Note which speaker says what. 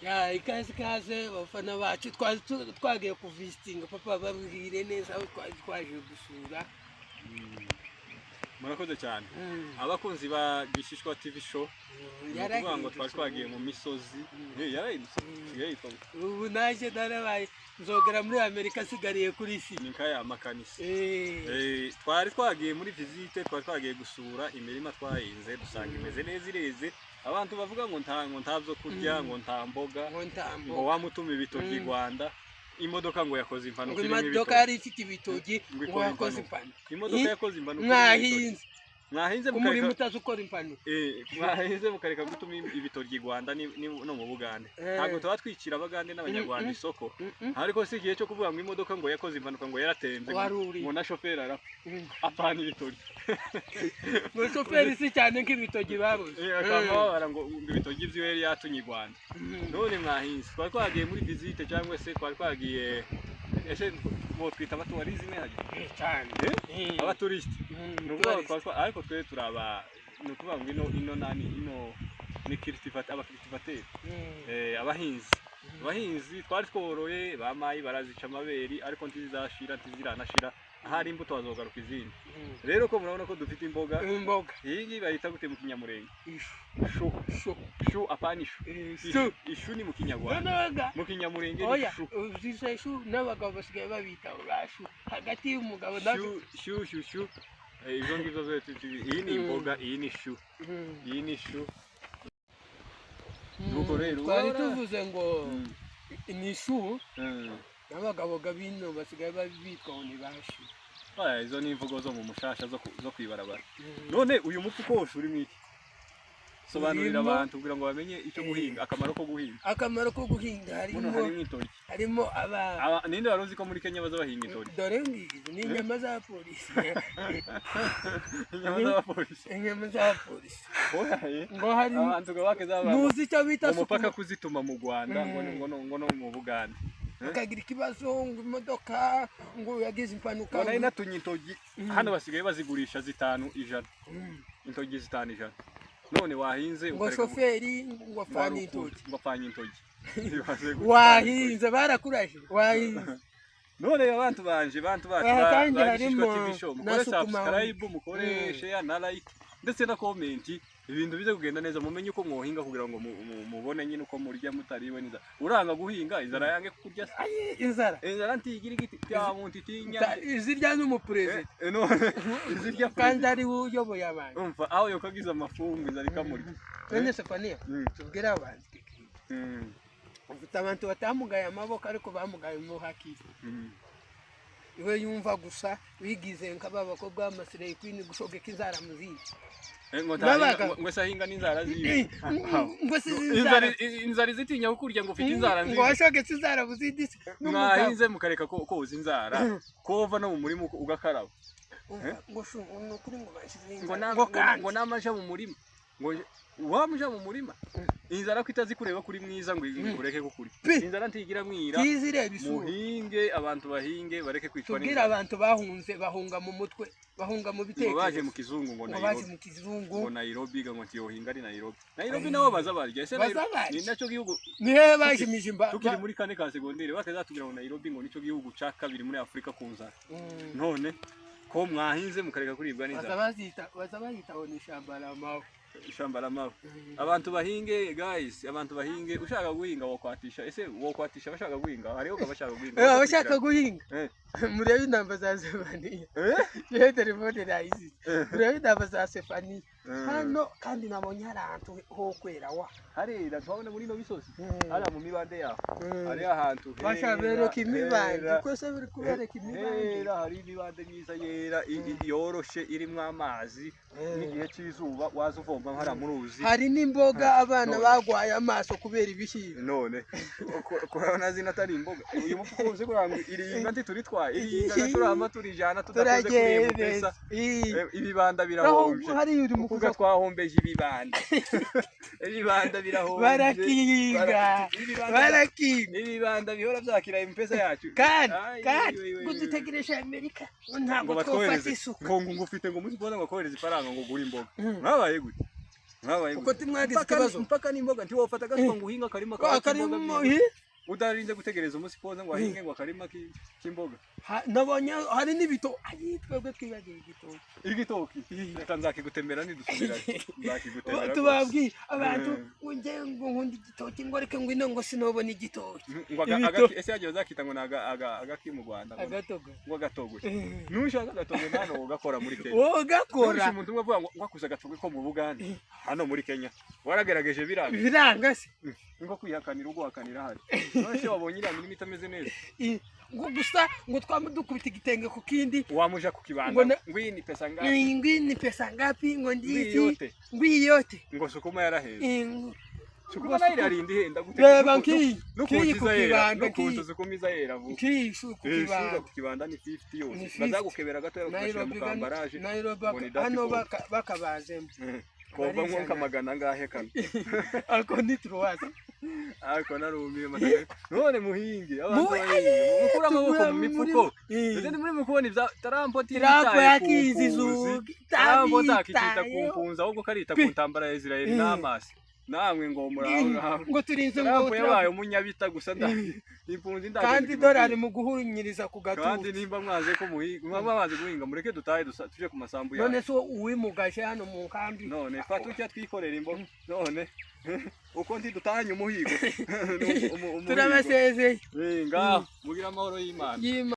Speaker 1: Ya, ikaze ikaze bafana bacu, twari twagiye kuvisitinga papa, babwire neza aho twari twaje gusura.
Speaker 2: Murakoze cyane, abakunzi ba Gishishwa TV Show. Ni ukuvuga ngo twari twagiye mu misozi. Yarahindutse, isigaye yitwa gute?
Speaker 1: Ubu naje narabaye nzogera muri Amerika asigariye kuri si.
Speaker 2: Ni nk'aya makanisi. Twari twagiye muri visite, twari twagiye gusura imirima twahinze, dusanga imeze neza, ireze. Abantu bavuga ngo nta byo kurya, ngo nta mboga,
Speaker 1: ngo ntambo,
Speaker 2: ngo wamutuma ibitoki i Rwanda, imodoka ngo yakoze impanuka
Speaker 1: ngo
Speaker 2: irimo
Speaker 1: imodoka
Speaker 2: ibitoki.
Speaker 1: Yari ifite ibitoki,
Speaker 2: ngo
Speaker 1: ngo
Speaker 2: ikora
Speaker 1: yakoze
Speaker 2: impanuka.
Speaker 1: impanuka.
Speaker 2: Imodoka yakoze impanuka irimo
Speaker 1: Mwahinze
Speaker 2: ibitoki. Mwahinze
Speaker 1: umurimo
Speaker 2: mukareka
Speaker 1: utazi ukora impanuka.
Speaker 2: Mwahinze mukareka gutuma ibitoki i Rwanda no mu Bugande. Ntabwo tuba twicira Abagande n'Abanyarwanda isoko, ariko si igihe cyo kuvuga ngo imodoka ngo yakoze impanuka, ngo yaratembe,
Speaker 1: Wari uri.
Speaker 2: ngo na shoferi arapfa apana ibitoki.
Speaker 1: Ngo shoferi si cyane nk'ibitoki babuze.
Speaker 2: Akaba babara ngo ibitoki vyiwe yari yatumye i Rwanda. None mwahinze, twari twagiye muri visite cyangwa se twari twagiye, ese bo twita abatourisme hajya?
Speaker 1: Cyane.
Speaker 2: Abatouriste. Ni ukuvuga ngo ariko twe turaba, ni ukuvuga ngo ino nani, ino ni cultivateur, abacultivateur, abahinzi. Abahinzi twari tworoye bamayi, barazica amabere, ariko ntizizashira, ntiziranashira. Ahari imbuto hazogaruka izindi. Rero ko murabona ko dufite imboga.
Speaker 1: Imboga.
Speaker 2: Iyi ngiyi bayita gute mu Kinyamurenge?
Speaker 1: Ishu.
Speaker 2: Shu.
Speaker 1: Shu.
Speaker 2: Shu, apana ishu.
Speaker 1: Shu.
Speaker 2: Ishu ni mu Kinyarwanda.
Speaker 1: Noneho
Speaker 2: Mu Kinyamurenge ni
Speaker 1: oya
Speaker 2: shu.
Speaker 1: Uzise shu, n'abagabo basigaye babita ba shu hagati y'umugabo na
Speaker 2: Shu, shu, shu, shu. Izo ngizo zose iyi ni imboga, iyi ni shu, iyi ni shu. Nuko rero
Speaker 1: twari
Speaker 2: urabona-
Speaker 1: tuvuze ngo ni shu, n'abagabo gabino basigaye babitwa ngo ni ba shu.
Speaker 2: Aya, izo ni imvugo zo mu mushasha zo kwibarabara. None uyu mufuko wose urimo iki? Sobanurira abantu kugira ngo bamenye icyo guhinga, akamaro ko guhinga.
Speaker 1: Akamaro ko guhinga
Speaker 2: Muno
Speaker 1: harimo
Speaker 2: harimo intoryi.
Speaker 1: Harimo aba
Speaker 2: Ninde wari uzi ko muri Kenya baza bahinga intoryi?
Speaker 1: Dore ngizi ni inyama za polisi.
Speaker 2: Inyama z'abapolisi?
Speaker 1: Inyama za polisi.
Speaker 2: Oya, eh.
Speaker 1: Ngo harimo
Speaker 2: Abantu ngo bakeza abantu
Speaker 1: muzi icyo bita
Speaker 2: ngo umupaka
Speaker 1: sukuma
Speaker 2: kuzituma mu Rwanda, ngo no mu Bugande.
Speaker 1: Akagira ikibazo ngo imodoka ngo yagize impanuka.
Speaker 2: Ngo nari natunye intoryi hano, basigaye bazigurisha zitanu ijana. Intoryi zitanu ijana. None wahinze
Speaker 1: ngo
Speaker 2: ukareka
Speaker 1: shoferi ngo
Speaker 2: ngo
Speaker 1: afana
Speaker 2: ari
Speaker 1: intoki.
Speaker 2: Ngo apfanye intoryi. Ibaze gutwara intoryi.
Speaker 1: Wahinze barakurashe, wahinze.
Speaker 2: None abantu banje, bantu bacu
Speaker 1: Aha, kandi
Speaker 2: ba Gishishwa
Speaker 1: harimo
Speaker 2: TV Show,
Speaker 1: na
Speaker 2: mukore
Speaker 1: sukuma.
Speaker 2: subscribe, mukore share na like ndetse na comment, ibintu bize kugenda neza, mumenye uko mwohinga kugira ngo mubone nyine uko murya mutariwe n'inzara. Uranga guhinga, inzara yange kukurya se.
Speaker 1: Ayi, inzara.
Speaker 2: Inzara ntigira igiti cya muntu itinya.
Speaker 1: Izirya n'umuperezida.
Speaker 2: None izirya
Speaker 1: kandi
Speaker 2: perezida.
Speaker 1: ari we uyoboye abantu.
Speaker 2: Umva aho yokagize amafungu, inzara ikamurya.
Speaker 1: None Sefaniya, tubwire abantu, ufite abantu batamugaye amaboko ariko bamugaye mu hakiri. Iwe yumva gusa wigize nk'aba bakobwa b'amaslay queen, gushogeka inzara mu zindi.
Speaker 2: Ngo ntahinga
Speaker 1: N'abagabo.
Speaker 2: ngo se ahinga n'inzara ziwe?
Speaker 1: Ngo si
Speaker 2: Inzara
Speaker 1: inzara.
Speaker 2: Inzara izitinya kukurya ngo ufite inzara
Speaker 1: Ngo
Speaker 2: nziza.
Speaker 1: washogetse inzara mu zindi se n'umugabo.
Speaker 2: Mwahinze mukareka ko koza inzara, kova no mu murima ugakaraba.
Speaker 1: Umva, ngo shu, ni ukuri ngo bashyize
Speaker 2: Ngo
Speaker 1: inzara
Speaker 2: ngo
Speaker 1: ngo kandi
Speaker 2: ngo namaja mu murima, ngo wamuja mu murima, inzara ko itazi kureba kuri mwiza ngo ikureke kukurya.
Speaker 1: Pi.
Speaker 2: Inzara ntigira mwira.
Speaker 1: Tizi ireba isura.
Speaker 2: Muhinge, abantu bahinge bareke kwicwa
Speaker 1: Tubwire
Speaker 2: n'inzara.
Speaker 1: abantu bahunze, bahunga mu mutwe, bahunga mu
Speaker 2: Ngo baje
Speaker 1: bitekerezo.
Speaker 2: mu kizungu, ngo
Speaker 1: Ngo baje
Speaker 2: Nairobi.
Speaker 1: mu kizungu.
Speaker 2: Ngo Nairobi, ngo ntiyohinga ari Nairobi. Nairobi nabo baza barya ese?
Speaker 1: Baza
Speaker 2: Nairobi
Speaker 1: barya.
Speaker 2: ni nacyo gihugu.
Speaker 1: Ni hehe bajimije imba?
Speaker 2: Tukiri muri kane ka segonderi bakazatubwira ngo Nairobi ngo nicyo gihugu ca kabiri muri Afurika ku nzara. None ko mwahinze mukareka kuribwa
Speaker 1: Baza
Speaker 2: n'inzara?
Speaker 1: bazita, baza bayita ngo ni ishyamba la mawe.
Speaker 2: Ishamba la mawe. Abantu bahinge, guys, abantu bahinge. Ushaka guhinga wokwatisha, ese wokwatisha abashaka guhinga? Hariho abashaka guhinga.
Speaker 1: Abashaka guhinga, murebe inamba za Sefaniya. Yewe, telefone nayizize. Murebe inamba za Sefaniya hano. Kandi nabonye hari ahantu ho kwera wa.
Speaker 2: Harera, turabona muri ino misozi hariya mu mibande yaho, hari ahantu
Speaker 1: Basha
Speaker 2: hera,
Speaker 1: bereka imibande.
Speaker 2: hera.
Speaker 1: Ko se biri kubereka imibande?
Speaker 2: Hera, hari imibande myiza yera, yoroshe, irimo amazi. N'igihe cy'izuba waza uvoma hariya mu ruzi.
Speaker 1: Hari n'imboga abana
Speaker 2: None.
Speaker 1: bagwaye amaso kubera ibishyimbo.
Speaker 2: None kurabona zino atari imboga? Uyu mufuko wose kugira ngo iri hinga ntituritwaye, iri hinga turahama turijana tudakoze kuri
Speaker 1: Turagereza.
Speaker 2: M-Pesa. Ibibanda
Speaker 1: Naho
Speaker 2: birahomvye.
Speaker 1: hariya uri mu
Speaker 2: Kuvuga
Speaker 1: kuja
Speaker 2: twahombeje ibibanda, ibibanda birahombye.
Speaker 1: Barakinga. Barakinga.
Speaker 2: Ibibanda bihora byakira M-Pesa yacu.
Speaker 1: Kandi
Speaker 2: Ai,
Speaker 1: kandi
Speaker 2: wi, wi,
Speaker 1: ngo
Speaker 2: wi, wi.
Speaker 1: dutegereje Amerika,
Speaker 2: Ngo
Speaker 1: ntabwo twofata
Speaker 2: batwohereze
Speaker 1: isuka.
Speaker 2: ngo ufite ngo umunsi kubona ngo kohereza ifaranga ngo ugure imboga, mwabaye gute? Mwabaye
Speaker 1: Kuko
Speaker 2: gute?
Speaker 1: timwagize
Speaker 2: Mpaka
Speaker 1: ikibazo.
Speaker 2: Mpaka n'imboga ntiwofata agasuka ngo uhinge akarima kawe
Speaker 1: Akarimo
Speaker 2: k'imboga byihuse. Udarinze gutegereza umunsi koza ngo ahinge ngo akarima k'imboga.
Speaker 1: Nabonye hari n'ibito, ayi, twebwe twibagiwe igitoki.
Speaker 2: Igitoki reka nzakigutemera nidusubirayo, nzakigutemera rwose.
Speaker 1: Tubabwiye abantu ngo nge ngo nkunda igitoki, ngo reka ngwino, ngo sinobona igitoki.
Speaker 2: Ngo ese yagiye bazakita ngo ni agaki mu Rwanda ngo
Speaker 1: Agatogo.
Speaker 2: Ngo agatogwe. Nushaka agatogwe nano ugakora muri Kenya.
Speaker 1: Ugakora.
Speaker 2: Nushaka umuntu umwe avuga ngo wakuze agatogwe ko mu Bugande, hano muri Kenya waragerageje biranga.
Speaker 1: Biranga se.
Speaker 2: Niko kwihakanira, uguhakanira hari none se wabonye iriya mirima itameze neza?
Speaker 1: Ngo gusa ngo twama dukubita igitenge ku kindi.
Speaker 2: Wamuja ku kibanda.
Speaker 1: Ngo
Speaker 2: Ngwini ni pesa ngapi?
Speaker 1: Ngwi ni pesa ngapi? Ngo ndiki.
Speaker 2: Yote.
Speaker 1: Ngwi yote.
Speaker 2: Ngo sukuma yaraheze.
Speaker 1: Ngo
Speaker 2: Sukuma nayo irarinda ihenda gute?
Speaker 1: Reba nkiyi,
Speaker 2: N'ukuntu
Speaker 1: nkiyi ku
Speaker 2: iza yera,
Speaker 1: kibanda,
Speaker 2: n'ukuntu
Speaker 1: nkiyi.
Speaker 2: sukuma iza yera vuba.
Speaker 1: Nkiyi shu ku
Speaker 2: Eh, shuga
Speaker 1: kibanda.
Speaker 2: ku kibanda ni 50 yose.
Speaker 1: Ni 50.
Speaker 2: Bazagukebera gatoya bagashyira mu
Speaker 1: Nairobi
Speaker 2: kambaraje.
Speaker 1: Nairobi
Speaker 2: Ngo ni dati
Speaker 1: hano
Speaker 2: four.
Speaker 1: bakabazemo.
Speaker 2: Kova nko
Speaker 1: Barizana.
Speaker 2: nka 400 kano.
Speaker 1: Ariko ni turuwazi.
Speaker 2: Ariko narumiye mataka. None muhinge abantu bahinge. Mukure amaboko mu mifuko. Ndetse muri mu kubona ibya Trump
Speaker 1: Trump
Speaker 2: atitaye ku
Speaker 1: yakizi
Speaker 2: mpunzi.
Speaker 1: izugi.
Speaker 2: Trump atakita ku
Speaker 1: Tabitayeho.
Speaker 2: mpunzi ahubwo karita ku ntambara ya Israel na Hamas. Namwe ngo muraho.
Speaker 1: Ngo turinze ngo
Speaker 2: Trump yabaye umunyabita gusa nda. Impunzi ndaje.
Speaker 1: Kandi idolari mu guhunyiriza ku
Speaker 2: Kandi
Speaker 1: gatuza.
Speaker 2: nimba mwaze ko muhinga, mwaba mwaze guhinga, mureke dutahe dusa tuje ku masambu yacu.
Speaker 1: None se uwimugaje hano mu nkambi?
Speaker 2: None fata utya twikorera imboga none uko ntidutahanye umuhigo. Umuhigo.
Speaker 1: Turabasezeye.
Speaker 2: Ngaho mugira amahoro y'Imana.
Speaker 1: Yima.